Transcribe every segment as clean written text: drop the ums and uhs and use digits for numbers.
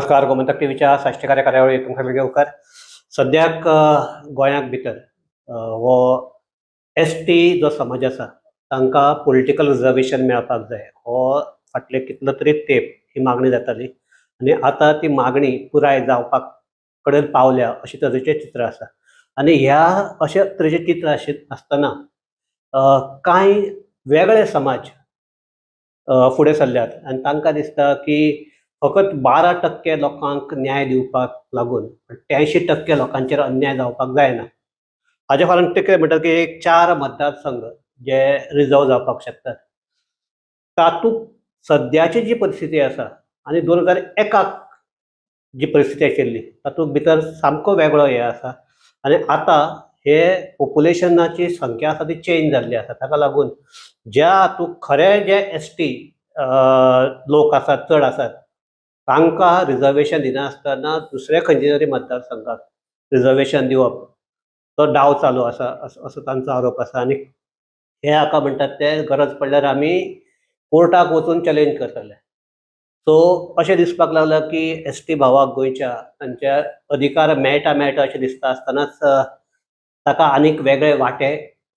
नमस्कार, गोमंतक टीव्हीच्या साश्टीकार्य कार्यावळीत तुमकां सगळ्यांक येवकार. सद्याक गोंयाक भितर हो एसटी जो समाज आसा तांकां पॉलिटिकल रिजर्वेशन मेळपाक जाय, हो फाटले कितलो तरी तेंप ही मागणी जाताली आनी आतां ती मागणी पुराय जावपाक कडेन पावल्या अशे तरेचें चित्र आसा. आनी ह्या अशे तरेचें चित्र आसतना कांय वेगळे समाज फुडें सरल्यात आनी तांकां दिसता की फकत 12% लोकांक न्याय दिवपाक लागून 83% लोकांचेर अन्याय जावपाक जायना. हाजे फाटल्यान ते कितें म्हणटात की एक चार मतदारसंघ जे रिजर्व जावपाक शकतात, तातूंत सद्याची जी परिस्थिती आसा आनी 2001क जी परिस्थिती आशिल्ली तातूंत भितर सामको वेगळो हे आसा आनी आतां हे पोपुलेशनाची संख्या आसा ती चेंज जाल्ली आसा. ताका लागून ज्या हातूंत खरे जे एसटी लोक आसात, चड आसात, तांकां रिजर्वेशन दिनासतना दुसऱ्या खंयच्या तरी मतदारसंघाक रिजर्वेशन दिवप तो डाव चालू आसा असो तांचो आरोप आसा. आनी हे हाका म्हणटात ते गरज पडल्यार आमी कोर्टाक वचून चॅलेंज करतले. सो अशें दिसपाक लागलां की एसटी भावाक गोंयच्या तांचे अधिकार मेळटा मेळटा अशें दिसता आसतनाच ताका आनीक वेगळे वांटे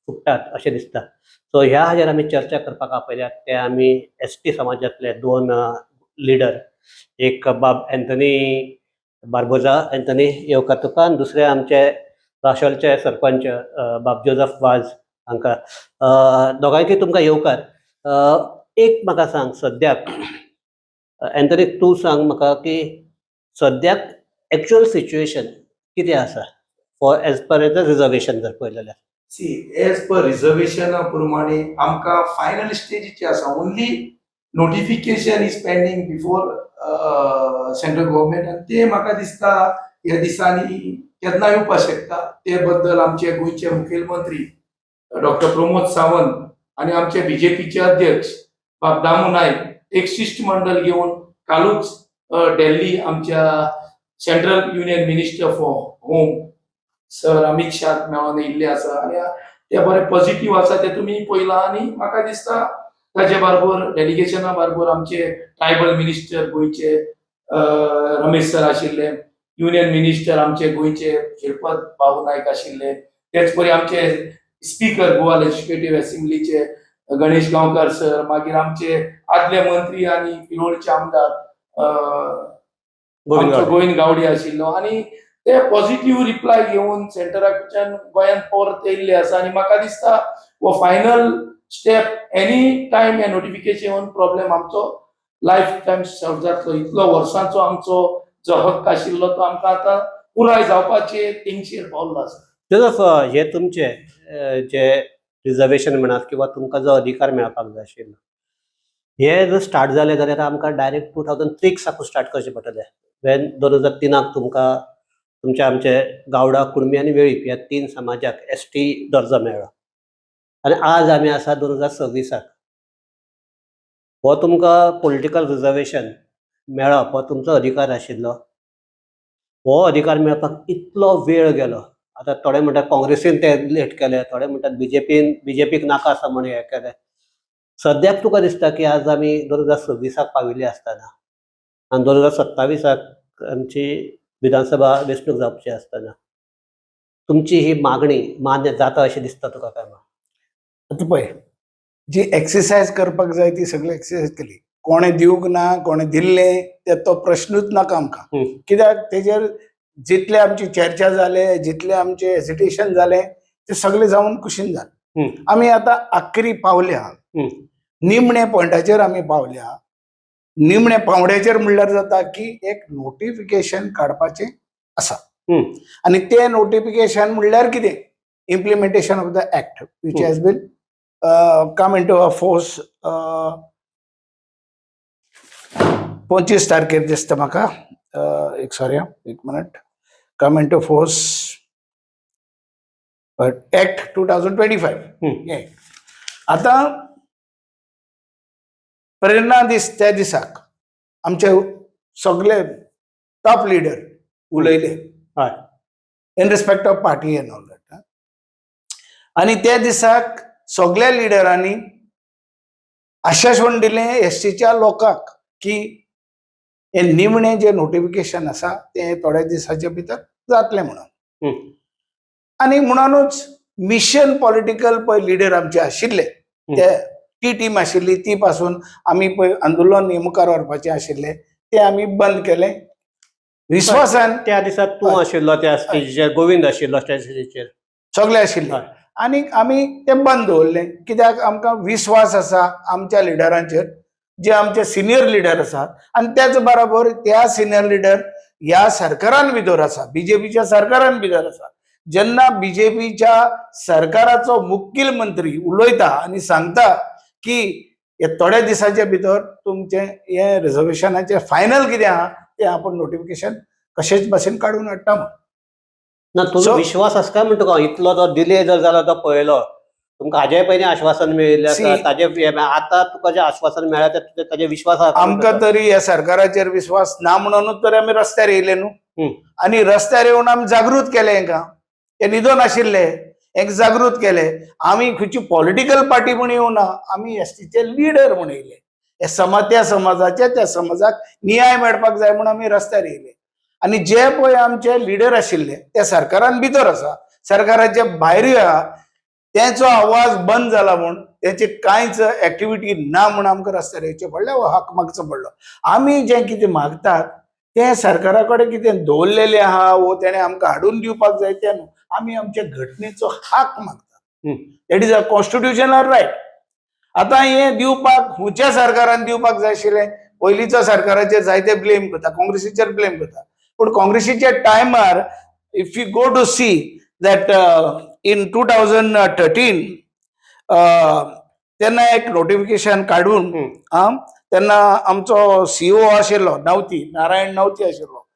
फुट्टात अशें दिसता. सो ह्या हाजेर आमी चर्चा करपाक आपयल्यात ते आमी एसटी समाजांतले दोन लिडर, एक बाब एंथनी बार्बोजा. एंथनी, येवकार तुका. आनी दुसरे आमचे राशोलचे सरपंच बाब जोजफ वाज हांकां. दोगांयकय तुमकां येवकार. एक म्हाका सांग, सद्याक एंथनी तूं सांग म्हाका की सद्याक एक्चुअल सिच्युएशन कितें आसा for as per the reservation जर पळयलें जाल्यार? सी, एज पर रिजर्वेशना प्रमाणे आमकां फायनल स्टेजीचे आसा. Only notification is pending before central government आनी ते म्हाका दिसता ह्या दिसांनी केन्ना येवपाक शकता. ते बद्दल आमचे गोंयचे मुखेलमंत्री डॉक्टर प्रमोद सावंत आनी आमचे बीजेपीचे अध्यक्ष बाब दामू नायक एक शिश्टमंडळ घेवन कालूच दिल्ली आमच्या Central Union Minister for Home Sir Amit Shah मेळोन येयल्ले आसा आनी ते बरे पॉझिटिव्ह आसा ते तुमी पळयलां. आनी म्हाका दिसता ताजे बरोबर, डेलिगेशना बरोबर आमचे ट्रायबल मिनिस्टर गोंयचे रमेश सर आशिल्ले, युनियन मिनिस्टर आमचे गोंयचे श्रीपद भाऊ नायक आशिल्ले, तेच परी आमचे स्पीकर गोवा लेजिस्लेटीव असेंब्लीचे गणेश गांवकार सर, मागीर आमचे आदले मंत्री आनी पिलोळचे आमदार गोविंद आमचो गावडे. गोविंद गावडे आशिल्लो. आनी ते पॉझिटिव्ह रिप्लाय घेवन सेंटराकडच्यान गोंयांत परत येयल्ले आसा. आनी म्हाका दिसता हो फायनल स्टेप, एनी टायम हे नोटिफिकेशन प्रॉब्लेम आमचो लायफ टायम सॉल्व जातलो. इतलो वर्सांचो आमचो जो हक्क आशिल्लो तो आमकां आतां पुराय जावपाचे तेंगशेर पावल्लो आसा. जोजफ, हे तुमचे जे रिजर्वेशन म्हणात किंवा तुमकां जो अधिकार मेळपाक जाय आशिल्लो, हे जर स्टार्ट जाले जाल्यार आमकां डायरेक्ट 2003क साकून स्टार्ट करचें पडटलें, वेन 2003क तुमकां तुमचे आमचे गावडा, कुणबी आनी वेळीप ह्या तीन समाजाक एसटी दर्जो मेळ्ळो आनी आज आमी आसा 2026. हो तुमकां पॉलिटिकल रिजर्वेशन मेळप हो तुमचो अधिकार आशिल्लो. हो अधिकार मेळपाक इतलो वेळ गेलो. आतां थोडे म्हणटात काँग्रेसीन ते लेट केले, थोडे म्हणटात बीजेपीन, बीजेपीक नाका आसा म्हणून हें केलें. सद्याक तुका दिसता की आज आमी 2026 पाविल्ले आसतना आनी 2027 आमची विधानसभा वेंचणूक जावपाची आसतना तुमची ही मागणी मान्य जाता अशें दिसता तुका काय ना? आतां पळय, जी एक्सरसायज करपाक जाय ती सगळी एक्सरसायज केली. कोणें दिवंक ना, कोणें दिल्लें ते तो प्रश्नूच नाका आमकां. कित्याक तेजेर जितले आमची चर्चा जाले, जितले आमचे हेजिटेशन जाले, ते सगळे जावन कुशीन जाले. आमी आतां आखरी पावल्या, निमणे पॉयंटाचेर आमी पावल्या. निमणे पावंड्याचेर म्हणल्यार जाता की एक नोटिफिकेशन काडपाचें आसा. आनी तें नोटिफिकेशन म्हणल्यार कितें? Implementation of the act which has been come into a force 25 तारखेर दिसता म्हाका. एक, सॉरी, एक minute. Come into force Act 2025. आतां प्रेरणा दीस, त्या दिसाक आमचे सगळे टॉप लिडर उलयले in respect of party and all that. आनी त्या दिसाक सगळ्या लिडरांनी आश्वासन दिलें एसटीच्या लोकांक की हें निमणें जें नोटिफिकेशन आसा तें थोड्या दिसाच्या भितर जातलें म्हणून. आनी म्हणूनच मिशन पॉलिटिकल पळय लिडर आमचे आशिल्ले ते ती टीम आशिल्ली ती पासून आमी पळय आंदोलन हें मुखार व्हरपाचें आशिल्लें तें आमी बंद केलें विस्वासान. त्या दिसा तूं आशिल्लो त्या स्टेजीचेर, गोविंद आशिल्लो स्टेजीचेर? सगळे आशिल्ले. आनी आमी तें बंद दवरलें कित्याक आमकां विस्वास आसा आमच्या लिडरांचेर, जे आमचे सिनियर लिडर आसात, आनी त्याच बराबर त्या सिनियर लिडर ह्या सरकारान भितर आसा, बीजेपीच्या सरकारान भितर आसा. जेन्ना बीजेपीच्या सरकाराचो मुखेल मंत्री उलयता आनी सांगता की हे थोड्या दिसाच्या भितर तुमचें हें रिजर्वेशनाचें फायनल कितें आहा तें आपूण नोटिफिकेशन कशेंच भाशेन काडून हाडटा म्हूण. ना, तुजो विश्वास आसा काय म्हण तुका इतलो जो डिले जर जाला तो पळयलो, तुमकां हाजे पयलीं आश्वासन मेळिल्लें आसा ताजे, आतां तुका जें आश्वासन मेळ्ळां तें ताजे विश्वास आसा? आमकां तरी ह्या सरकाराचेर विश्वास ना म्हणूनच तर आमी रस्त्यार येयले न्हू. आनी रस्त्यार येवन आमी जागृत केले हेंकां, ते न्हिदोन आशिल्ले हेंकां जागृत केले. आमी खंयची पॉलिटिकल पार्टी म्हूण येवना, आमी एसटीचे लिडर म्हूण येयले. हे समाज त्या समाजाचे त्या समाजाक न्याय मेळपाक जाय म्हूण आमी रस्त्यार येयले. आनी जे पळय आमचे लिडर आशिल्ले ते सरकारान भितर आसा, सरकाराच्या भायरूय आहा, तेंचो आवाज बंद जाला म्हूण तेची कांयच एक्टिविटी ना म्हूण आमकां रस्त्यार येवचें पडलें हो हक मागचो पडलो. आमी जें कितें मागतात तें सरकारा कडेन कितें दवरलेलें आहा वो तेणें आमकां हाडून दिवपाक जाय तें न्हू, आमी आमच्या घटनेचो हक मागतात. That is a constitutional right. आतां हें दिवपाक खंयच्या सरकारान दिवपाक जाय आशिल्लें? पयलींच्या सरकाराचेर जायते ब्लेम करता, काँग्रेसीचेर ब्लेम करता, पूण काँग्रेसीच्या टायमार if you go to see that in 2013 तेन्ना एक नोटिफिकेशन काडून आं तेन्ना आमचो सीओ आशिल्लो नवती, नारायण नवती आशिल्लो,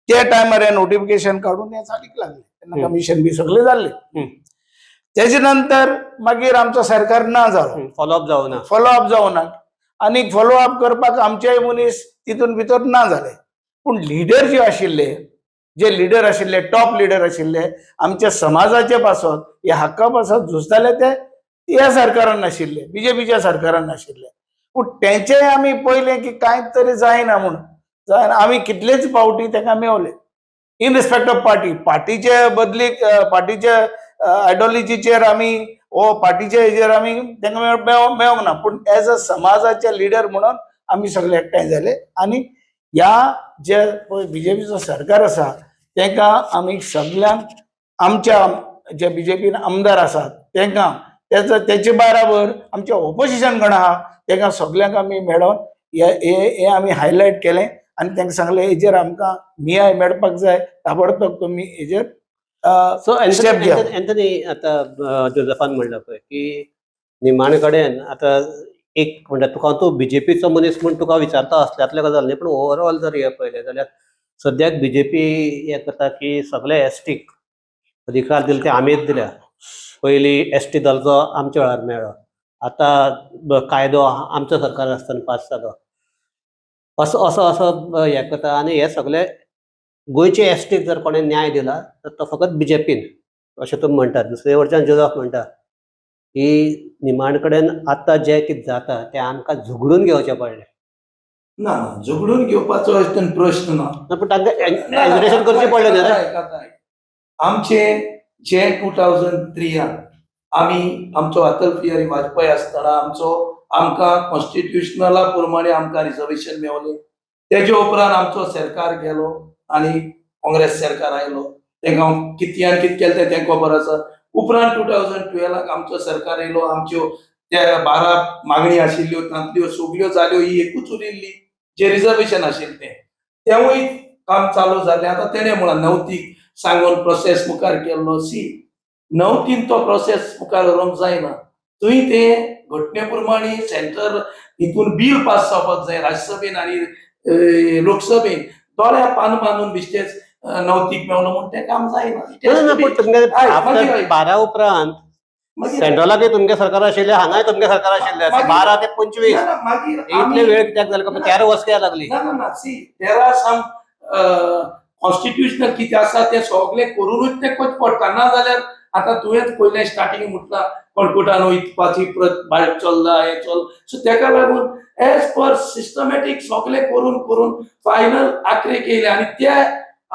त्या टायमार हें नोटिफिकेशन काडून हें चालीक लागलें. तेन्ना कमिशन बी सगळें जाल्लें. तेजे नंतर मागीर आमचो सरकार ना जालो. फॉलोअप जावना. फॉलोअप जावना आनी फॉलोअप करपाक आमचेय मनीस तितून भितर ना जाले. पूण लिडर जे आशिल्ले, जे लिडर आशिल्ले, टॉप लिडर आशिल्ले आमच्या समाजाचे पासत, ह्या हक्का पासत झुजताले ते ह्या सरकारान नाशिल्ले, बीजेपीच्या सरकारान नाशिल्ले. पूण तेंचेय आमी पळयलें की कांय तरी जायना म्हूण जायना. आमी कितलेच फावटी ताका मेवले इन रिस्पेक्ट ऑफ पार्टी, पार्टीचे बदलीक, पार्टीचे आयडियोलॉजीचेर आमी वो पार्टीचे हेजेर आमी तांकां मेळोंक ना, पूण एज अ समाजाचे लिडर म्हणून आमी सगळे एकठांय जाले आनी ह्या जे पळय बीजेपीचो सरकार आसा तांकां आमी सगल्यांक आमच्या जे बीजेपीन आमदार आसात तांकां तेचो तेचे बराबर आमचे ओपोजिशन कोण आहा तांकां सगल्यांक आमी मेळोन हे हे आमी हायलायट केलें आनी तांकां सांगलें हेजेर आमकां न्याय मेळपाक जाय, ताबडतोब तुमी हेजेर सो स्टेप घेया. एंथनी, आतां जोजफान म्हणलं पळय की निमाणे कडेन आतां एक म्हणटा तुका, तूं बीजेपीचो मनीस म्हूण तुका विचारता असल्यांतले गजाल न्ही, पूण ओवरऑल जर हें पळयलें जाल्यार सद्याक बीजेपी हें करता की सगळे एसटीक अधिकार दिले ते आमीच दिल्या. पयलीं एसटी दर्जो आमच्या वेळार मेळ्ळो, आतां कायदो आमचो सरकार आसतना पास जालो, असो असो असो हें करता. आनी हे सगळे गोंयचे एसटीक जर कोणें न्याय दिला तर तो फकत बीजेपीन अशें तुमी म्हणटात. दुसरे वटच्यान जोजफ म्हणटा की निमाण कडेन आतां जें कितें जाता तें आमकां झगडून घेवचें पडलें. ना ना, झगडून घेवपाचो अशें प्रश्न ना. ना, पूण तांकां एजुकेशन करचें पडलें न्ही रे. आमचे जे 2003 आमी आमचो अटल बिहारी वाजपेयी आसतना आमचो आमकां कॉन्स्टिट्युशनला प्रमाणे आमकां रिजर्वेशन मेवलें. तेजे उपरांत आमचो सरकार गेलो आनी काँग्रेस सरकार आयलो, तेंका कितें आनी कितें केलें तें तेंकां खबर आसा. उपरांत 2012 आमचो सरकार येयलो, आमच्यो त्या 12 मागणी आशिल्ल्यो तांतल्यो सगल्यो जाल्यो, ही एकूच उरिल्ली जे रिजर्वेशन आशिल्लें तें, तेंवूय काम चालू जालें. आतां तेणें म्हळां नवतीक सांगून प्रोसेस मुखार केल्लो. सी, नवतीन तो प्रोसेस मुखार व्हरूंक जायना, थंय ते घटने प्रमाणे सेंटर हितून बील पास जावपाक जाय राज्यसभेन आनी लोकसभेन. दोळ्या पान बांदून बिश्टेच नवतीक मेवलो म्हूण तें काम जायना. ना, पूण तुमगे 12 उपरांत सेंट्रलाकय तुमगे सरकार आशिल्लें, हांगाय तुमगे सरकार आशिल्लें, 12 ते 25 इतले वेळ कित्याक जाले? 13 वर्सां कित्याक लागली? ना ना ना, see there are some constitutional कितें आसा तें सगळें करुनूच तें करचें पडटा, ना जाल्यार आतां तुवेंच पयलें स्टार्टींग म्हटलां कळकुटान वचपाची परत बायक चल्ला, हें चल. सो तेका लागून एज पर सिस्टमॅटीक सगळें करून करून फायनल आखरेक येयले. आनी ते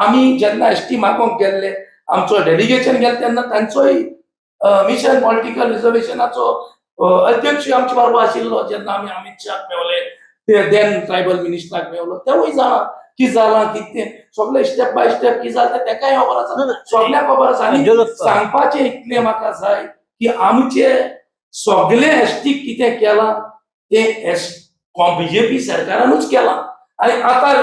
आमी जेन्ना एसटी मागोवंक गेल्ले, आमचो डेलिगेशन गेलें, तेन्ना तांचोय मिशन पॉलिटिकल रिजर्वेशनाचो अध्यक्ष आमचे बरोबर आशिल्लो. जेन्ना आमी अमित शाहाक मेवले, ते देन ट्रायबल मिनिस्टराक मेवलो, तेवूय जाणा कितें जालां, कितें सगळें स्टेप बाय स्टेप कितें जालें तें तेकाय खबर आसा, सगळ्यांक खबर आसा. आनी सांगपाचें इतलें म्हाका जाय की आमचे सगळे एसटी कितें केलां तें एस बीजेपी सरकारानूच केलां. आनी आतां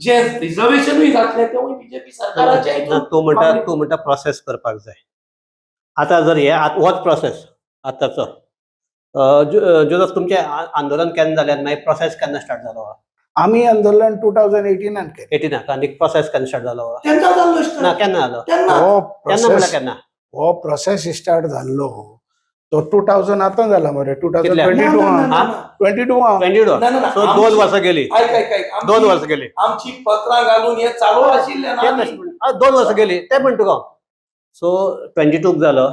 जे रिजर्वेशनूय जातलें तेवूय बीजेपी सरकाराच्या हितून. तूं म्हणटा प्रोसेस करपाक जाय. आतां जर हे होच प्रोसेस आतांचो, जोजफ, तुमचें आंदोलन केन्ना जालें आनी मागीर प्रोसेस केन्ना स्टार्ट जालो? आमी आंदोलन 2018 केलें. 18 आनी प्रोसेस केन्ना स्टार्ट जालो? तेन्ना जाल्लो ना. स्टार्ट. केन्ना जालो? तेन्ना. हो केन्ना म्हणल्यार? प्रोसेस केन्ना? हो प्रोसेस स्टार्ट जाल्लो तो 2000 आतां जाला मरे, 2022. ना, ना, 22. 22. ना, ना, ना. सो 2 वर्सां गेली. आयक आयक आयक. 2 वर्सां गेली. आमची पत्रां घालून हे चालू आशिल्लें ना आमी. 2 वर्सां गेली ते म्हणटा तुका. सो 22 जालो,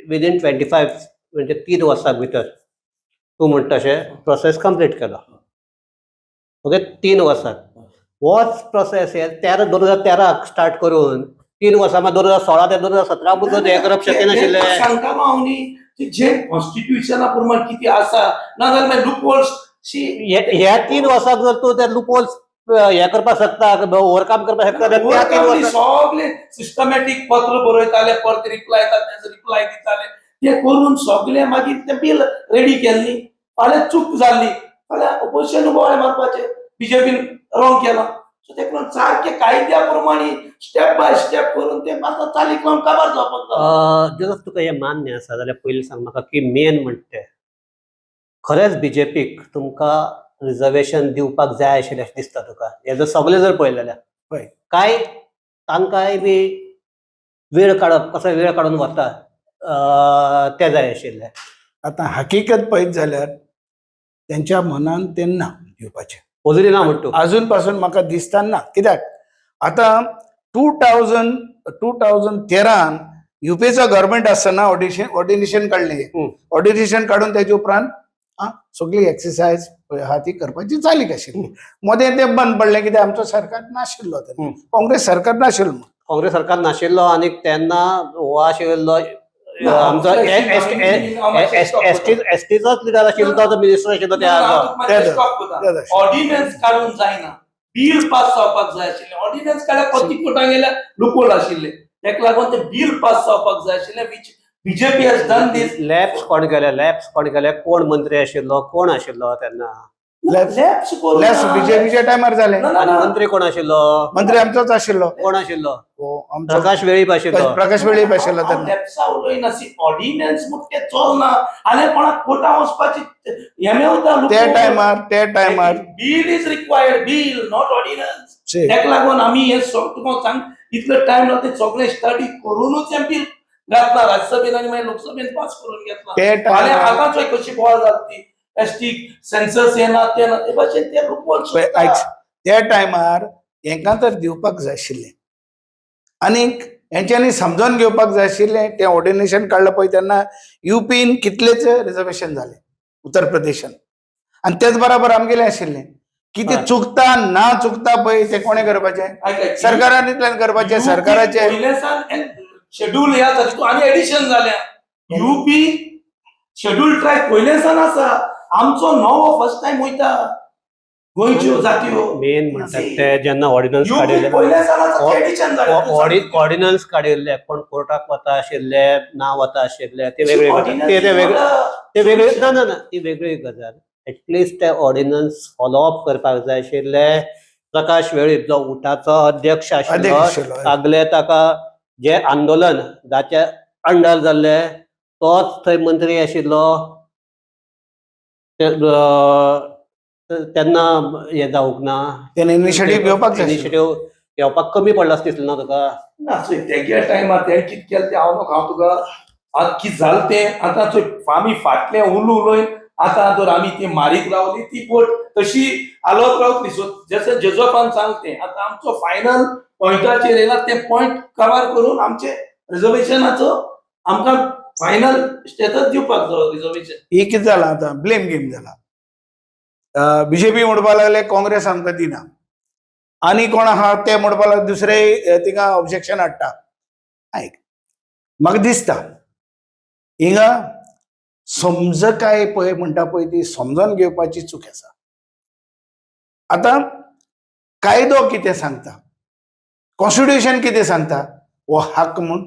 विदीन 25 म्हणजे 3 वर्सां भितर तूं म्हणटा तशें प्रोसेस कंप्लीट केलो. ओके, 3 वर्सां होच प्रोसेस हे 2013 स्टार्ट करून 3 वर्सां, मागीर 2016 ते 2017 बद्दल हें करप शक्य नाशिल्लें? सांगतालो हांव न्ही की जे कॉन्स्टिट्युशना प्रमाण कितें आसा, नाजाल्यार मागीर लुपहोल्स शी. ह्या 3 वर्साक जर तूं ते लुपहोल्स हे करपाक शकता, ओवरकम करपाक शकता जाल्यार त्या 3 वर्सां सगळे सिस्टमॅटीक पत्र बरयताले, परत रिप्लाय येता, तेजो रिप्लाय दिताले, ते करून सगळे मागीर ते बील रेडी केल्ली. फाल्यां चूक जाल्ली, फाल्यां ओपोजिशन बोवाळ मारपाचे, बीजेपीन रॉंग केलां. सो तेका लागून सारकें कायद्या प्रमाणे स्टेप बाय स्टेप करून ते आतां चालीक लावन काबार जावपाक जाय. जोजफ, तुका हें मान्य आसा जाल्यार पयलीं सांग म्हाका की मेन म्हणटा तें खरेंच बीजेपीक तुमकां रिजर्वेशन दिवपाक जाय आशिल्लें अशें दिसता तुका, हें जर सगळें जर पळयलें जाल्यार? हय. काय तांकांय बी वेळ काडप, कसो वेळ काडून वता तें जाय आशिल्लें? आतां हकीकत पळयत जाल्यार तेंच्या मनान तें ना दिवपाचें. अजुनूय ना म्हणटा तूं? अजून पासून म्हाका दिसता ना. कित्याक आतां 2013 युपीएचो गव्हर्मेंट आसतना ऑर्डिनेशन काडलें. ऑर्डिनेशन काडून तेजे उपरांत आं सगळी एक्सरसायज आहा ती करपाची चालीक आशिल्ली. मदें तें बंद पडलें, कित्याक आमचो सरकार नाशिल्लो तेन्ना, काँग्रेस सरकार नाशिल्लो. काँग्रेस सरकार नाशिल्लो आनी तेन्ना हो आशिल्लो आमचो एसटीचोच लिडर आशिल्लो, तो मिनिस्टर आशिल्लो त्या. ऑर्डिनन्स काडून जायना, बील पास जावपाक जाय आशिल्लें. ऑर्डिनन्स काडल्यार परती कोर्टान गेल्यार लुपोल आशिल्ले. तेका लागून ते बील पास जावपाक जाय आशिल्लें, which BJP has done this. Lapse कोण केले? लॅप्स कोण केले? कोण मंत्री आशिल्लो? कोण आशिल्लो तेन्ना? लॅप्स करून लेस बीजेपीच्या टायमार जालें. ना, ना, आनी ना. मंत्री कोण आशिल्लो? मंत्री आमचोच आशिल्लो. कोण आशिल्लो? हो, आमचो प्रकाश वेळीप आशिल्लो. प्रकाश वेळीप आशिल्लो हांव तेन्ना. लॅप्सा उलयना. सी, ऑर्डिनन्स म्हूण तें चलना आनी कोणाक कोर्टान वचपाची हें मेवता. त्या टायमार Bill is required, bill, not ordinance. चे, तेका लागून आमी हे तुका सांग, इतलो टायम लागता ते सगळें स्टडी करूनूच हें बील घातला राज्यसभेन आनी मागीर लोकसभेन पास करून घेतला. त्या आनी टायमार आतां चोय कशी बोवाळ जाता ती, एसटी सेन्सस येना, ते ना, ते भाशेन ते लुपोल. पळय, आयक, त्या टायमार हेंकां तर दिवपाक जाय आशिल्लें आनीक हेंच्यांनी समजून घेवपाक जाय आशिल्लें. तें ऑर्डिनेशन काडलें पळय तेन्ना युपीन कितलेच रिजर्वेशन जालें उत्तर प्रदेशान आनी तेच बराबर आमगेलें आशिल्लें. कितें चुकता ना चुकता पळय तें कोणें करपाचें? सरकारान इतल्यान करपाचें, सरकाराचें. शेड्यूल ह्या तातूंत आनी एडिशन जाल्या. युपी शेड्यूल ट्रायब पयले सान आसा, आमचो नवो फर्स्ट टायम वयता गोंयच्यो जात्यो. मेन म्हणटात ते जेन्ना ऑर्डिनन्स युपी काडिल्ले, पयले सान आसा, एडिशन जालें. ऑर्डिनन्स काडिल्ले, कोण कोर्टाक वता आशिल्ले ना वता आशिल्ले, ते वेगळे गजाल. ते ते वेगळे ते वेगळे ना ना ना ती वेगळी गजाल. एटलिस्ट ते ऑर्डिनन्स फॉलोअप करपाक जाय आशिल्ले. प्रकाश वेळीप जो उटाचो अध्यक्ष आशिल्लो, अध्यक्ष आशिल्लो, तागले ताका जे आंदोलन जाचे अंडर जाल्ले, तोच थंय मंत्री आशिल्लो. तेन्ना हें जावंक ना? तेणें इनिशिएटीव घेवपाक जाय आशिल्लो. इनिशिएटीव घेवपाक कमी पडला अशें दिसलें ना तुका? ना, चोय, तेगे टायमार तेणें कितें केलें तें हांव न्हू. हांव तुका आतां कितें जालें तें आतां चोय, आमी फाटलें उलो उलोवन आतां जर आमी ती मारीत रावली, ती बोट तशी हालत रावतली. सो जशें जेजोफान सांगलें तें आतां आमचो फायनल पॉयंटाचेर येयला, ते पॉयंट कवर करून आमचे रिजर्वेशनाचो. आमकां फायनल स्टेटस दिवपाक जायो रिजर्वेशन. ही कितें जालां आतां, ब्लेम गेम जाला. बीजेपी म्हणपाक लागले काँग्रेस आमकां दिना, आनी कोण आहा ते म्हणपाक लागले दुसरे थिंगा ऑब्जेक्शन हाडटा. आयक, म्हाका दिसता हिंगा समजकाय पळय म्हणटा पळय ती समजून घेवपाची चूक आसा. आतां कायदो कितें सांगता, कॉन्स्टिट्युशन कितें सांगता, हो हक्क म्हूण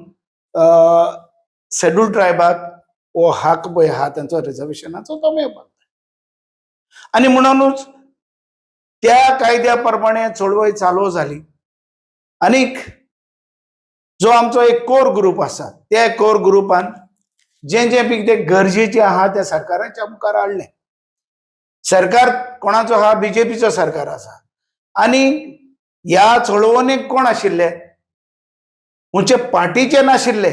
शेड्यूल ट्रायबाक हो हक्क पळय आहा तेंचो रिजर्वेशनाचो तो मेळपाक जाय. आनी म्हणुनूच त्या कायद्या प्रमाणे चळवळ चालू जाली. आनीक जो आमचो एक कोर ग्रुप आसा, त्या कोर ग्रुपान जें जें कितें गरजेचें आहा तें सरकाराच्या मुखार हाडलें. सरकार कोणाचो आहा? बीजेपीचो सरकार आसा. आनी ह्या चळवळीक कोण आशिल्ले? खंयचे पार्टीचे नाशिल्ले,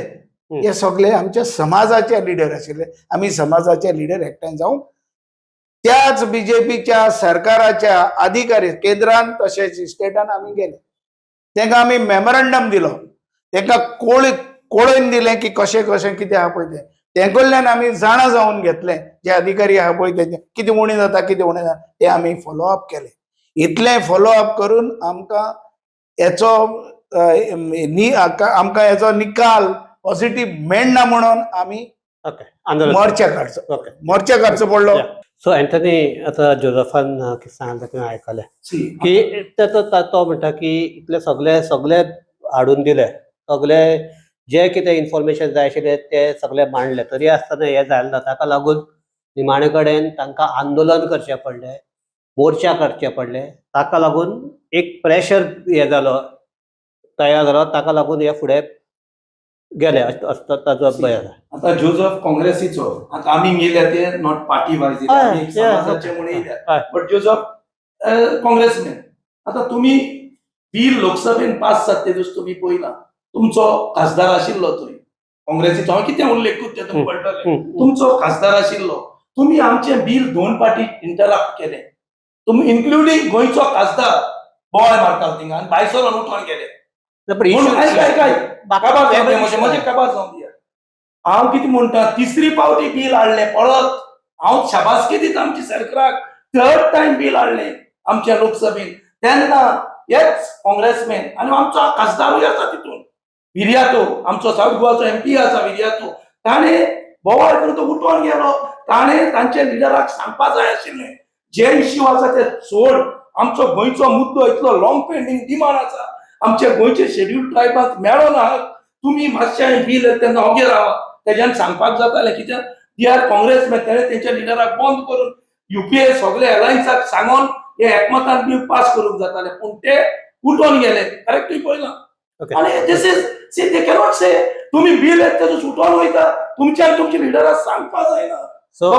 हे सगळे आमच्या समाजाचे लिडर आशिल्ले. आमी समाजाचे लिडर एकठांय जावन त्याच बीजेपीच्या सरकाराच्या अधिकारी केंद्रान तशेंच स्टेटान आमी गेले. तांकां आमी मेमोरंडम दिलो, तांकां कोळोवन दिलें की कशें कशें कितें आहा पळय तें. ते कडल्यान आमी जाणा जावन घेतलें, जे अधिकारी आहा पळय तेंचे कितें उणें जाता, कितें उणें जाता तें आमी फॉलो अप केलें. इतलें फॉलो अप करून आमकां हेचो आमकां हेचो निकाल पॉझिटीव मेळना म्हणून आमी ओके, आंदोलन मोर्चा काडचो, मोर्चा काडचो पडलो. सो अँथनी, आतां जोजफान कितें सांगलें तुवें आयकलें की तेचो तो म्हणटा की इतले सगळे सगळे हाडून दिले, सगळे जे कितें इन्फॉर्मेशन जाय आशिल्लें ते सगळे मांडले, तरी आसतना हें जालें ना. ताका लागून निमाणे कडेन तांकां आंदोलन करचें पडलें, मोर्चा काडचे पडले. ताका लागून एक प्रेशर हे जालो, तयार जालो, ताका लागून हे फुडें गेले असो ताजो भंय आसा. आता जोजफ काँग्रेसीचो, आता आमी गेल्या ते not party wise, आमी एक समाजाचे म्हणून येयल्या, बट जोजफ काँग्रेसमॅन. आता तुमी बील लोकसभेन पास जाता ते दीस तुमी पळयला, तुमचो खासदार आशिल्लो थंय काँग्रेसीचो, हांव कितें उल्लेख करता तुमकां कळटलें, तुमचो खासदार आशिल्लो, तुमी आमचें बील दोन पाटी इंटरप्ट केलें, तुमी इन्क्लुडींग गोंयचो खासदार बोवाळ मारतालो थिंगा आनी भायर सरोन उठोन गेले. म्हणून आयक आयक आयक, काबार जावन दिया, म्हजें म्हजें काबार जावन दिया. हांव कितें म्हणटा, तिसरी पावटी बील हाडलें परत, हांव शाबासकी दिता आमच्या सरकाराक, थर्ड टायम बील हाडलें आमच्या लोकसभेन, तेन्ना हेच काँग्रेसमॅन आनी आमचो खासदारूय आसा तितून विर्यातो, आमचो सावथ गोवाचो एमपी आसा विर्यातो, ताणें बोवाळ करून तो उठोन गेलो. ताणें तांच्या लिडराक सांगपा जाय आशिल्लें जे इश्यू आसा ते सोड, आमचो गोंयचो मुद्दो इतलो लॉंग पेंडींग डिमांड आसा, आमच्या गोंयचे शेड्यूल ट्रायबाक मेळना, तुमी मातशें बील तेन्ना ओगे रावा. तेज्यान सांगपाक जातालें कित्याक दी आर काँग्रेसमॅन, तेणें तेंच्या लिडराक बंद करून युपीए सगळे अलायन्साक सांगोन हे एकमतान बील पास करूंक जातालें, पूण ते उठोन गेले. करेक्ट तुवें पळयलां. आनी this is C, they cannot से तुमी बील येता तेजो सुटोन वयता, तुमच्यान तुमच्या लिडराक सांगपा जायना. सो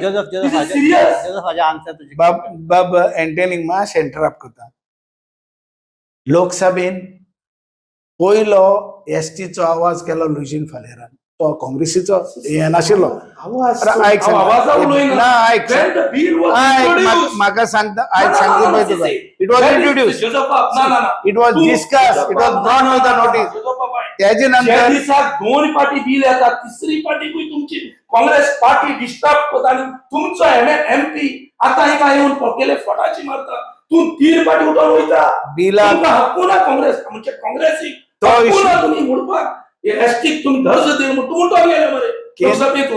जोजफ, जोजफ, हाजे आन्सर तुजे. बाब बाब एंटनीक मातशें इंटरप्ट करता. लोकसभेन पयलो एसटीचो आवाज केलो लुईझीन फालेरान, तो काँग्रेसीचो हे नाशिल्लो. आयक, ना आयक, आयक म्हाका सांगता, आयक सांगता पळय तुका. It was introduce, it was discuss, it was brought to the notice. त्याजे ज्या नंतर दिसाक दोन पार्टी बिल येता, तिसरी पार्टीकूय तुमची काँग्रेस पार्टी डिस्टर्ब करता आनी तुमचो एमपी आतां हिंगा येवन पोकेले फटाची मारता, तूं तीन पार्टी उठोन वयता. बिलाक तुमकां हक्कू ना काँग्रेस, म्हणजे काँग्रेसीक तो हक्कू issue- ना तुमी म्हणपाक एसटीक तुमी दर्ज दी म्हूण तूं उठोन गेले मरे लोकसभेक.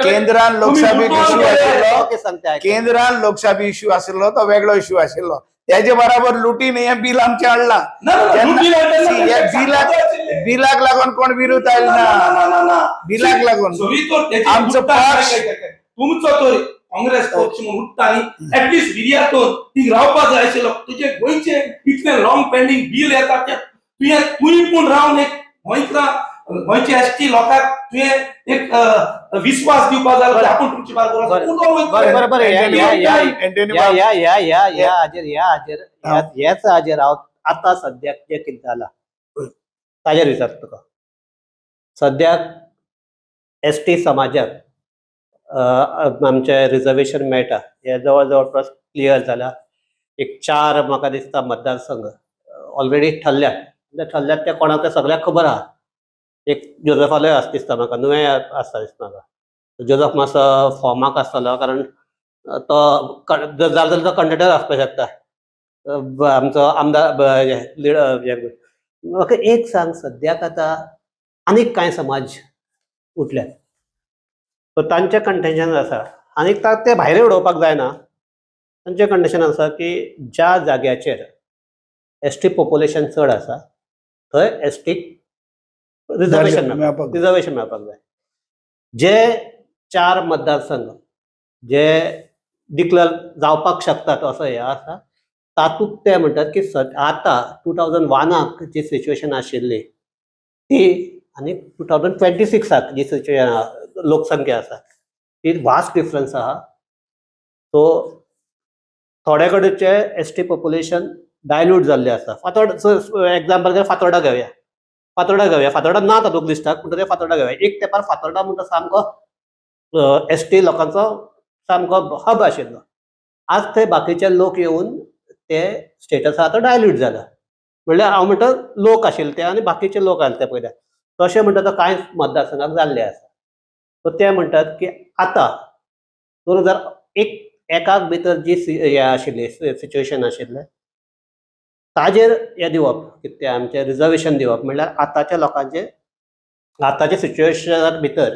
केंद्रान लोकसभेक इश्यू आशिल्लो, ओके, सांगता आयक. केंद्रान लोकसभा इश्यू आशिल्लो तो वेगळो इश्यू आशिल्लो, त्याजे बराबर लुटीन हें बिल आमचें हाडलां. ना ना, बिलाक लागून कोण विरोध आयल ना, बिलाक लागून आमचो पक्ष तुमचो तर काँग्रेस पक्ष म्हणून उठ्ठा आनी एटलिस्ट विर्यातून ती रावपा जाय आशिल्लो. तुजे गोंयचे इतले लॉंग पेंडींग बील येता ते तुवें तुवें पूण रावन एक गोंयच्या गोंयचे एस टी लोकांक तुवें एक विस्वास दिवपा जाय आपूण तुमची बरें बरें बरें, ह्या ह्या ह्या ह्या हाजेर ह्या हाजेर ह्याच हाजेर हांव आतां सद्याक जें कितें जालां ताजेर विचारता तुका. सद्याक एस टी समाजाक आमचें रिजर्वेशन मेळटा हें जवळ जवळ प्रस्न क्लियर जाला. एक 4 म्हाका दिसता मतदारसंघ ऑलरेडी ठरल्यात, ठरल्यात ते कोणाक ते सगळ्याक खबर आहा. एक जोजफालोय आसा दिसता म्हाका, नुवें आसता दिसता म्हाका. जोजफ मातसो फॉर्माक आसतलो, कारण तो जर जालो जाल्यार तो कंडक्टर आसपाक शकता. आमचो आमदार लिडर. म्हाका एक सांग, सद्याक आतां आनीक कांय समाज उठल्यात, सो तांचें कंटेंशन आसा आनी ते भायर उडोवपाक जायना. तांचें कंडिशन आसा की ज्या जाग्याचेर एस टी पॉप्युलेशन चड आसा थंय एस टीक रिजर्वेशन मेळपाक जाय. रिजर्वेशन मेळपाक जाय. जे चार मतदारसंघ जे डिक्लेअर जावपाक शकतात असो हें आसा, तातूंत ते म्हणटात की आतां 2001 जी सिच्युएशन आशिल्ली ती आनी 2026 जी सिच्युएशन लोकसंख्या आसा ती वास्ट डिफरन्स आहा. सो थोडे कडेचे एस टी पॉप्युलेशन डायल्यूट जाल्लें आसा. फातोर्डा एग्जाम्पल घेवया, फातोर्डा घेवया, फातोर्डा घेवया. फातोर्डा ना तातूंत लिस्टाक, पूण तरी फातोर्डा घेवया. एक तेंपार फातोर्डा म्हणटा सामको एस टी लोकांचो सामको हब आशिल्लो. आज थंय बाकीचे लोक येवन ते स्टेटस आहा तो डायल्यूट जाला. म्हणल्यार हांव म्हणटा लोक आशिल्ले ते आनी बाकीचे लोक आसले ते पयले, तशें म्हणटा तो कांय मतदारसंघाक जाल्ले आसा. सो ते म्हणटात की आतां 2001 एकाक भितर जी हें आशिल्ली सिच्युएशन आशिल्लें ताजेर हें दिवप, कितें तें आमचें रिजर्वेशन दिवप म्हणल्यार आतांच्या लोकांचे आतांच्या सिच्युएशना भितर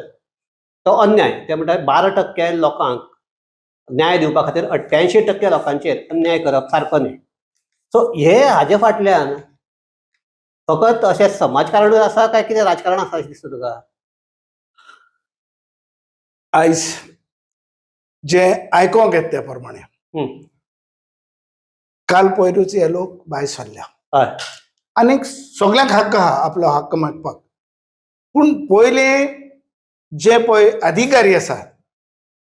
तो अन्याय. ते म्हणटात 12% लोकांक न्याय दिवपा खातीर 88% लोकांचेर अन्याय करप सारको न्ही. सो हे हाजे फाटल्यान फकत अशें समाजकारणूच आसा काय कितें राजकारण आसा अशें दिसता तुका? आयज जे आयकोंक येता त्या प्रमाणे, काल पयरूच हे लोक भायर सरल्या आनीक सगल्यांक हक्क आहा आपलो हक्क मागपाक, पूण पयले जे पळय अधिकारी आसा,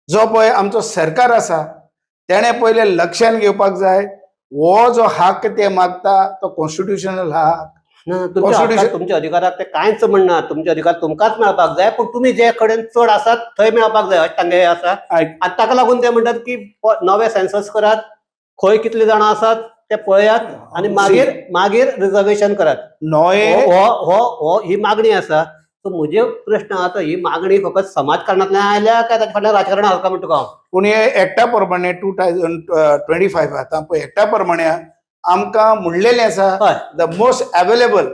जो पळय आमचो सरकार आसा, तेणें पयले लक्षान घेवपाक जाय हो जो हक्क ते मागता तो कॉन्स्टिट्युशनल हक्क. ना, तुमच्या हक्काक, तुमच्या अधिकाराक ते कांयच म्हणना. तुमचे अधिकार तुमकांच मेळपाक जाय, पूण तुमी जे कडेन चड आसात थंय मेळपाक जाय अशें तांगे आसा. आनी ताका लागून ते म्हणटात की नवे सेन्सस करात, खंय कितले जाणां आसात ते पळयात आनी मागीर मागीर रिजर्वेशन करात. नवे हो हो हो ही मागणी आसा. सो म्हजे प्रश्न आतां ही मागणी फकत समाजकारणांतल्यान आयल्या काय ताच्या फाटल्यान राजकारण आसा काय म्हणटा तुका हांव? पूण हे एक्टा प्रमाणे 2025 आतां पळय एक्टा प्रमाणे आमकां म्हणलेलें आसा, the most available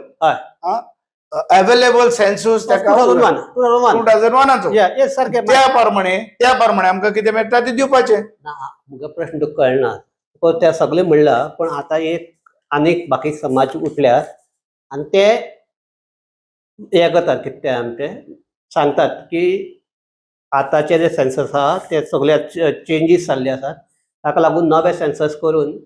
available census ताका 2001, 2001. 2001चो. येस, सारकें. त्या प्रमाणे आमकां कितें मेळटा तें दिवपाचें. ना, म्हजो प्रश्न तुका कळना. तुका ते सगळें म्हणलां, पण आतां एक आनीक बाकी समाज उठल्यात आनी ते हें करतात, कितें तें आमचे सांगतात की आतांचे जे सेन्सस आहा ते सगळे चेंजीस जाल्ले आसात, ताका लागून नवे सेन्सस करून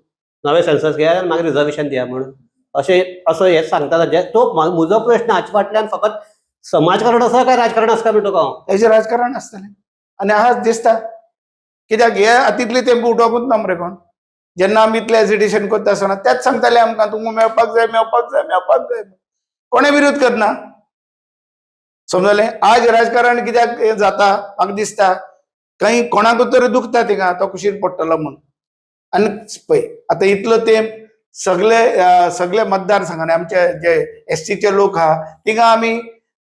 नवे सेन्सस घेयात आनी मागीर रिजर्वेशन दिया म्हणून अशें असो हें सांगतात. जे तो म्हजो प्रश्न हाचे फाटल्यान फकत समाजकारण आसा काय राजकारण आसा काय म्हणटा तुका हांव? हेजें राजकारण आसतलें आनी आज दिसता, कित्याक हे हातींतले तेंप उठोवपूच ना मरे कोण. जेन्ना आमी इतलें एजिटेशन करता आसतना तेच सांगताले आमकां तुमकां मेळपाक जाय, मेळपाक जाय, मेळपाक जाय. कोणें विरोध करना, समजलें? आज राजकारण कित्याक हें जाता म्हाका दिसता, खंय कोणाकूच तरी दुखता थिंगा तो कुशीन पडटलो म्हूण. आनी पळय आतां इतलो तेंप सगळे सगळे मतदारसंघांनी आमचे जे एस टीचे लोक आहा थिंगा आमी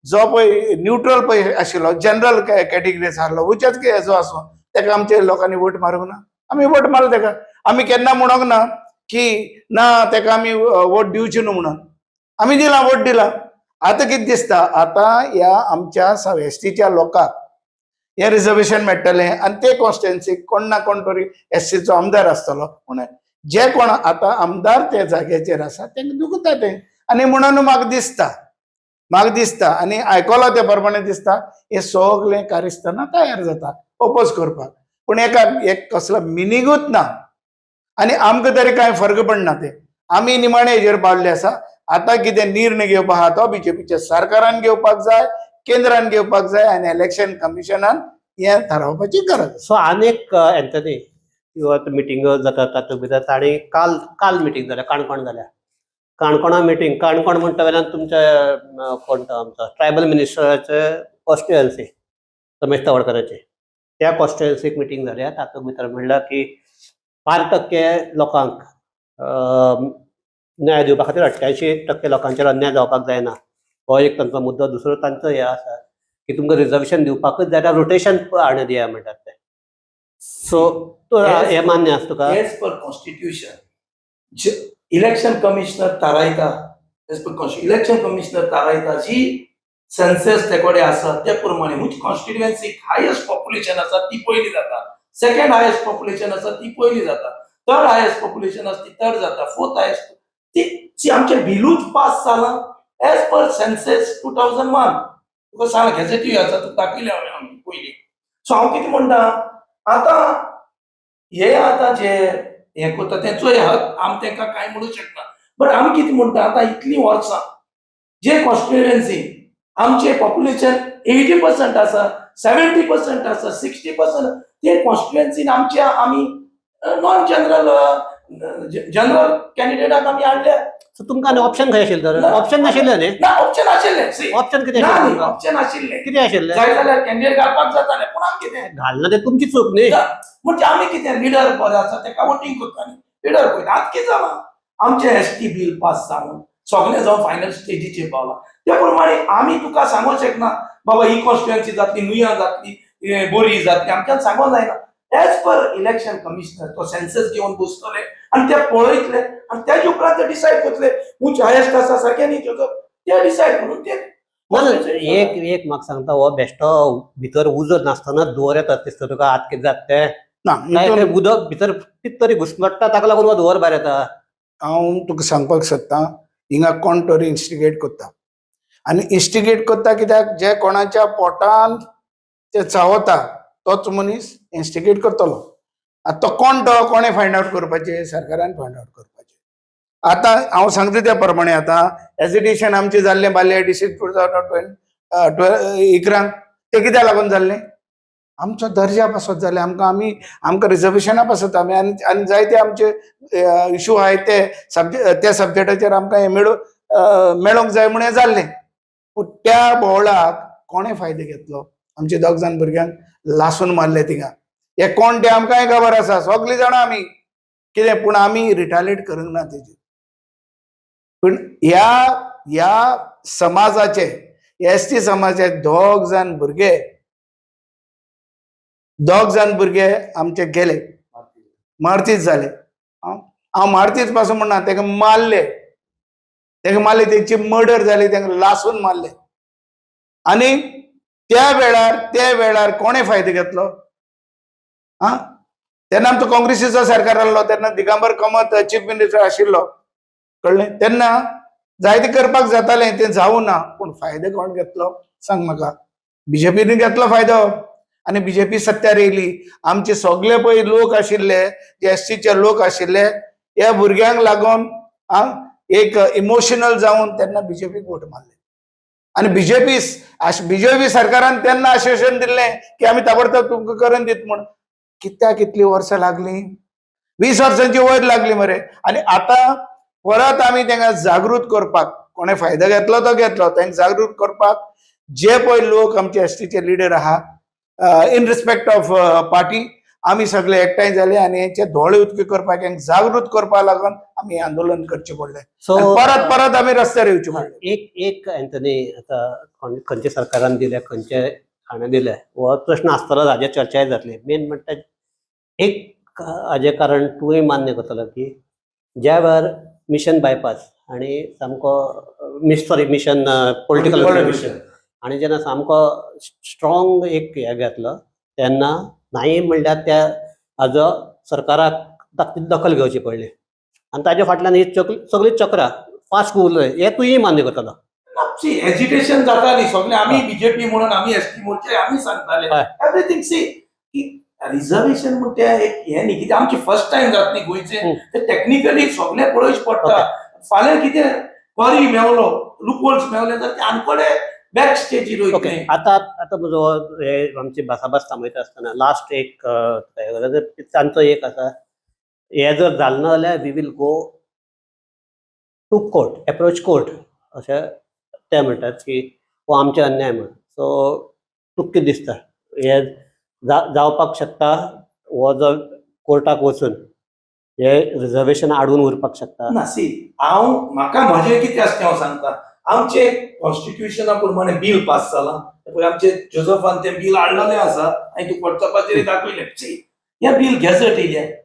जो पळय न्यूट्रल पळय आशिल्लो, जनरल कॅटेगरी आसलो, वचच हेजो आसूं, ताका आमच्या लोकांनी वोट मारूंक ना. आमी वोट मारलो ताका. आमी केन्ना म्हणोंक ना की ना ताका आमी वोट दिवची न्हू म्हणून. आमी दिला, वोट दिला. आतां कितें दिसता, आतां ह्या आमच्या एस टीच्या लोकांक हें रिजर्वेशन मेळटलें आनी ते कॉन्स्टिट्युएन्सीक कोण ना कोण तरी एस सीचो आमदार आसतलो. पूण जे कोण आतां आमदार त्या जाग्याचेर आसा तांकां दुखता तें. आनी म्हणून म्हाका दिसता आनी आयकलां ते प्रमाणे दिसता, हे सगळें कारिस्ताना तयार जाता ओपोज करपाक, पूण एका एक कसलो मिनिंगूच ना आनी आमकां तरी कांय फरक पडना. ते आमी निमाणे हेजेर पावल्ले आसा. आतां कितें निर्णय घेवपा आहा तो बीजेपीच्या सरकारान घेवपाक जाय, केंद्रान घेवपाक जाय आनी इलेक्शन कमिशनान हें थारावपाची गरज आसा. सो आनीक एन्थनी, आतां मिटिंगो जाता तातूंत भितर तांणी काल काल मिटींग जाल्या काणकोण जाल्या, काणकोणा मिटींग. काणकोण म्हणटा वेल्यान तुमचे कोण तो आमचो ट्रायबल मिनिस्टराचे कॉन्स्टिट्युएन्सी रमेश तवडकराचे, त्या कॉन्स्टिट्युएन्सीक मिटींग जाल्या. तातूंत भितर म्हणलां की 12% लोकांक न्याय दिवपा खातीर 88% लोकांचेर अन्याय जावपाक जायना. हो एक तांचो मुद्दो. दुसरो तांचो हे आसा की तुमकां रिजर्वेशन दिवपाकच जाय जाल्यार रोटेशन हाडून दिया म्हणटात ते. सो हे मान्य आसा तुका? As per constitution election commissioner थारायता, एज पर इलेक्शन कमिशनर थारायता जी सेन्सस ते कडेन आसा ते प्रमाणे which कॉन्स्टिट्युएन्सीक हायेस्ट पॉप्युलेशन आसा ती पयली जाता, सेकंड हायेस्ट पॉप्युलेशन आसा ती पयली जाता, थर्ड हायेस्ट पॉप्युलेशन आसा ती थर्ड जाता, फोर्थ हायेस्ट ती. सी, आमचें बिलूच पास जालां एज पर सेन्सस 2001. तुका सांग, गॅझेटूय आसा, तुका दाखयलें हांवें आमी पयलीं. सो हांव कितें म्हणटा, आतां हे आतां जे हें करता तेंचोय हक, आमी तांकां कांय म्हणूंक शकना. बट आमी कितें म्हणटा, आतां इतलीं वर्सां जे कॉन्स्टिट्युएन्सी आमचे पॉप्युलेशन 80% आसा, 70% आसा, 60%, ते कॉन्स्टिट्युएन्सीन आमच्या आमी नॉन जनरल जनरल कॅन्डिडेटाक आमी हाडल्या. सो तुमकां आनी ऑप्शन खंय आशिल्लें तर? ना. ऑप्शन नाशिल्लें न्ही? ना, ऑप्शन आशिल्लें, सी. ऑप्शन कितें ना आशिल्लें न्ही, तुमकां? ऑप्शन आशिल्लें. कितें आशिल्लें? जाय जाल्यार कॅन्डिडेट घालपाक जातालें, पूण आमी कितें घालना तें तुमची चूक न्ही. म्हणजे आमी कितें, लिडर बरो आसा तेका वोटींग करता न्ही, लिडर पळयता. आतां कितें जालां, आमचें एसटी बील पास जावन सगळें जावन फायनल स्टेजीचेर पावलां. त्या प्रमाणे आमी तुका सांगूंक शकना, बाबा ही कॉन्स्टिट्युएन्सी जातली, नुया जातली, बोरी जातली, आमच्यान सांगूंक जायना. एज पर इलेक्शन कमिशनर तो सेन्सस घेवन बसतले आनी ते पळयतले आनी तेजे उपरांत ते डिसायड करतले उंच हायेस्ट आसा सारकें न्ही जोजफ, ते डिसायड करून ते ना ना, एक एक म्हाका सांगता, हो बेश्टो भितर उजो नासतना धुंवर येता दिसता तुका आत कितें जाता तें? ना. काय हितून तें उदक भितर कितें तरी घुसमट्टा, ताका लागून हो धुंवर भायर येता? हांव तुका सांगपाक सोदतां, हिंगा कोण तरी इन्स्टिगेट करता आनी इन्स्टिगेट करता कित्याक, जे कोणाच्या पोटान ते चावता तोच मनीस इन्स्टिगेट करतलो. आतां तो कोण, तो कोणें फायंड आवट करपाचें? सरकारान फायंड आवट करपाचें. आतां हांव सांगता त्या प्रमाणे आतां एजिटेशन आमचें जाल्लें बाल्या डिस्ट्रिक्ट 2012 इकरांक, तें कित्याक लागून जाल्लें? आमचो दर्जा पासत जालें आमकां, आमी आमकां रिजर्वेशना पासत आमी आनी आनी जायते आमचे इशू आहाय ते सब्जे त्या सब्जॅक्टाचेर आमकां हें मेळोंक जाय म्हूण हें जाल्लें. पूण त्या बोवळाक कोणें फायदो घेतलो? आमचे दोग जाण भुरग्यांक लासून मारले थिंगा. हे कोण ते आमकांय खबर आसा, सगलीं जाणां आमी कितें, पूण आमी रिटालिएट करूंक ना तेजेर. पूण ह्या ह्या समाजाचे, एस टी समाजाचे दोग जाण भुरगे आमचे गेले, मार्तीस जाले. हांव मार्तीस पासून म्हणना, ताका मारले, ताका मारले, तेंची मर्डर जाली, तांकां लासून मारले. आनी त्या वेळार कोणें फायदो घेतलो? आं, तेन्ना आमचो काँग्रेसीचो सरकार आहलो, तेन्ना दिगंबर कामत चीफ मिनिस्टर आशिल्लो, कळ्ळें? तेन्ना जायते करपाक जातालें, तें जावूं ना. पूण फायदो कोण घेतलो सांग म्हाका? बीजेपीन घेतलो फायदो आनी बीजेपी सत्यार येयली. आमचे सगळे पळय लोक आशिल्ले, जे एसटीचे लोक आशिल्ले, ह्या भुरग्यांक लागून आं एक इमोशनल जावन तेन्ना बीजेपीक वोट मारले. आनी बीजेपी सरकारान तेन्ना आश्वासन दिल्लें की आमी ताबडतोब तुमकां करून दित म्हूण. कित्याक इतलीं वर्सां लागलीं? 20 वर्सांची वयर लागली मरे. आनी आतां परत आमी तांकां जागृत करपाक, कोणें फायदो घेतलो तो घेतलो, तांकां जागृत करपाक जे पळय लोक आमचे एसटीचे लिडर आहा, इन रिस्पेक्ट ऑफ पार्टी, आमी सगळे एकठांय जाले आनी हेंचे दोळे उक्ते करपाक, हेंक जागृत करपाक लागून आमी आंदोलन करचें पडलें. सो आनी परत परत आमी रस्त्यार येवचें पडलें. एक एक अँथनी, आतां खंयच्या सरकारान दिले, खंयचे हाणें दिले, हो प्रश्न आसतलोच, हाजेर चर्चाय जातली. मेन म्हणटा एक हाजें कारण तुवें मान्य करतलो की ज्या वेळार मिशन बायपास आनी सामको सॉरी, मिशन पॉलिटिकल आणि जेन्ना सामको स्ट्रॉंग एक हे घेतलो तेन्ना नाही म्हणल्यार त्या हाजो सरकाराक दखल घेवची पडली आनी ताज्या फाटल्यान ही सगळीं चक्रां फास्ट उरले, हें तुंय मान्य करतलो. सी, एजिटेशन जाताली सगळे, आमी बीजेपी म्हणून, आमी एसटी मोर्चे आमी सांगताले. एवरीथींग. सी, की रिझर्वेशन म्हणटा एक हें न्ही, कितें आमची फर्स्ट टायम जात न्ही गोंयचे, ते टॅक्निकली सगळें पळोवचें पडटा. फाल्यां कितें करी मेवलो, लुपहोल्स मेवले जाल्यार ते आनकोडे बॅक स्टेजीर वयतले. आतां आतां म्हजो हे आमची भासाभास थांबयता आसतना लास्ट एक तांचो एक आसा, हे जर जालें ना जाल्यार we will go to court, approach court, अशें ते म्हणटात की हो आमचे अन्याय म्हण. सो तुका कितें दिसता, हे जावपाक शकता? हो जो कोर्टाक वचून हे रिजर्वेशन आडून उरपाक शकता? ना, सी, हांव म्हाका म्हजें कितें आसा तें हांव सांगता. आमचे कॉन्स्टिट्युशना प्रमाणे बील पास जाला. पळय, आमचे जोजफान तें बील हाडलेलें आसा आनी तूं वॉट्सॅपाचेर दाखयलें. सी, हें बील गॅझेट येयलें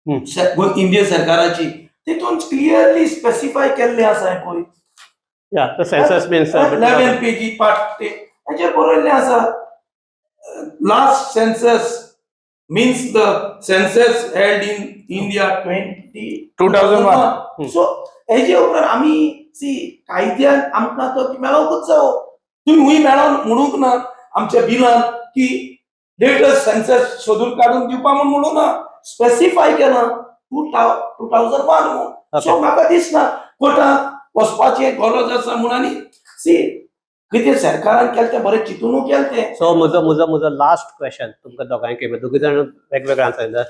इंडियन सरकाराची, तितून क्लियरली स्पेसिफाय केल्लें आसा हें पळय. या, सेन्सस मिन्स 11 पेजी पार्ट ते हेचेर बरयल्लें आसा, last census means the census held in India twenty 2001. So हेजे उपरांत आमी सी, कायद्यान आमकां तो मेळोंकूच जावो. तुमी हुंय मेळोन म्हणूंक ना आमच्या बिलान की लेटस्ट सेन्सस सोदून काडून दिवपा म्हूण म्हणूं ना. स्पेसिफाय केलां 2001 म्हूण. सो म्हाका दिसना कोर्टात वचपाची गरज आसा म्हूण. आनी सी, कितें सरकारान केलें तें बरें चिंतूनू केलें तें. सो म्हजो लास्ट क्वेश्चन तुमकां दोगांयकय, दोगूय जाण वेगवेगळे आन्सर दितात.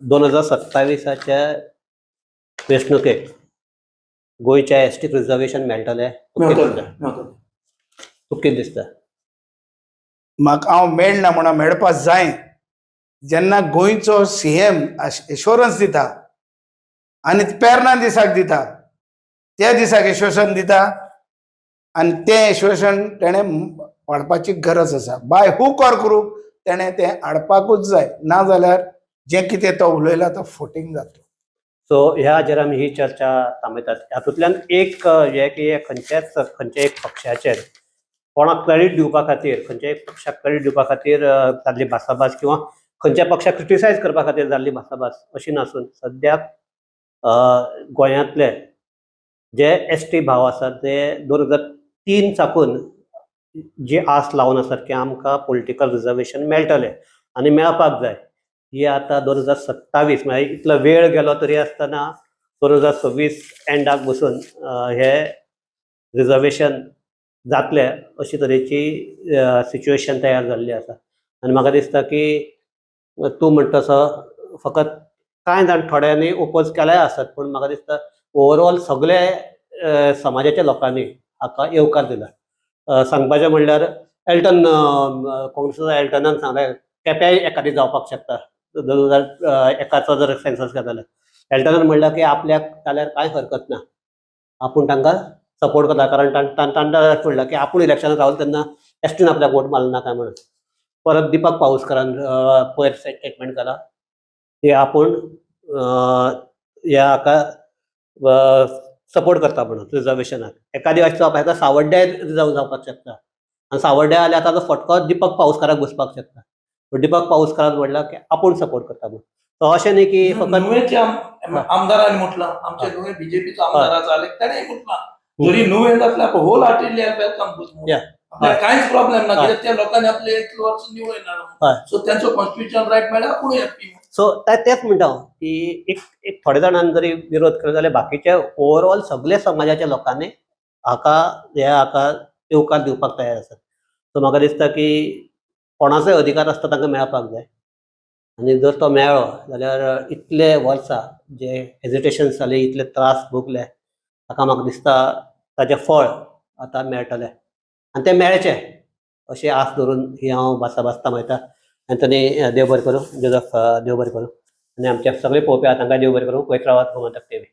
2027च्या वेंचणुकेक गोंयच्या एसटी रिजर्वेशन मेळटलें, तुका कितें मेळटलें. दिसता? मेळटलें. तुका कितें दिसता? म्हाका हांव मेळना म्हणून, मेळपा जाय. जेन्ना गोंयचो सीएम एश्योरन्स दिता आनी पेरना दिसाक दिता, त्या दिसाक एश्योरन्स दिता आनी तें एश्योरन्स तेणें पाळपाची गरज आसा. बाय हूक ऑर क्रूक तेणें तें हाडपाकूच जाय, ना जाल्यार जें कितें तो उलयला तो फोटींग जातलो. सो ह्या हाजेर आमी ही चर्चा थांबयतात. हातूंतल्यान एक हें की खंयच्याच खंयच्या एक पक्षाचेर कोणाक क्रेडीट दिवपा खातीर, खंयच्या एक पक्षाक क्रेडीट दिवपा खातीर जाल्ली भासाभास किंवा खंयच्या पक्षाक क्रिटिसायज करपा खातीर जाल्ली भासाभास अशी नासून, सद्याक गोंयांतले जे एसटी भाव आसात ते 2003 साकून जी आस लावन आसात की आमकां पॉलिटिकल रिजर्वेशन मेळटलें आनी मेळपाक जाय, ही आतां 2027 म्हळ्यार इतलो वेळ गेलो तरी आसतना 2026 एंडाक बसून हे रिजर्वेशन जातलें अशे तरेची सिच्युएशन तयार जाल्ली आसा. आनी म्हाका दिसता की तूं म्हणटा तसो फकत कांय जाण थोड्यांनी ओपोज केल्याय आसत, पूण म्हाका दिसता ओवरऑल सगळे समाजाच्या लोकांनी हाका येवकार दिला. सांगपाचें म्हणल्यार एल्टन, काँग्रेसीचो एल्टनान सांगलें, केप्याय एकादी जावपाक शकता 2001चो जर सेन्सस घेतलो जाल्यार. एल्टनान म्हणलां की आपल्याक जाल्यार कांय हरकत ना, आपूण तांकां सपोर्ट करता, कारण तांकां म्हणलां की आपूण इलेक्शनाक रावलो तेन्ना एसटीन आपल्याक वोट मारलो ना काय म्हणून. परत दिपक पाऊसकरान पयर स्टेटमेंट केला की आपूण ह्या हाका सपोर्ट करता म्हणून रिजर्वेशनाक. एकादी अशें जावपाक शकता, सावड्ड्याय रिजर्व जावपाक शकता आनी सावड्ड्या जाल्यार ताजो फटको दीपक पाऊसकाराक बसपाक शकता, पूण दीपक पाऊसकारान म्हणलां की आपूण सपोर्ट करता म्हणून. सो अशें न्ही की फकत नुवेच्या आमदारांनी म्हटलां, आमच्या नुवें बीजेपीचो आमदार आसा ताणें म्हटलां, जरी नुवें जातल्यार होल हार्टेडली welcome. आपल्याक कांयच प्रॉब्लेम ना, कित्याक त्या लोकांनी आपले इतले वर्स निवडून हाडला, सो त्यांचो कॉन्स्टिट्युशन रायट मेळ्ळा, आपूण हॅप्पी. सो तेच म्हणटा हांव की एक एक थोड्या जाणांनी जरी विरोध केलो जाल्यार बाकीचे ओवरऑल सगळे समाजाच्या लोकांनी हाका ह्या हाका येवकार दिवपाक तयार आसात. सो म्हाका दिसता की कोणाचोय अधिकार आसता तांकां मेळपाक जाय आनी जर तो मेळ्ळो जाल्यार इतले वर्सां जे हेजिटेशन जाले, इतले त्रास भोगले, ताका म्हाका दिसता ताजें फळ आतां मेळटलें आनी तें मेळचें अशी आस धरून ही हांव भासाभास थांबयता. अँथनी, देव बरें करूं. जोजफ, देव बरें करूं. आनी आमचे सगळे पळोवपी आहा तांकां देव बरें करूं. पळयत रावात गोमंतक टीव्ही.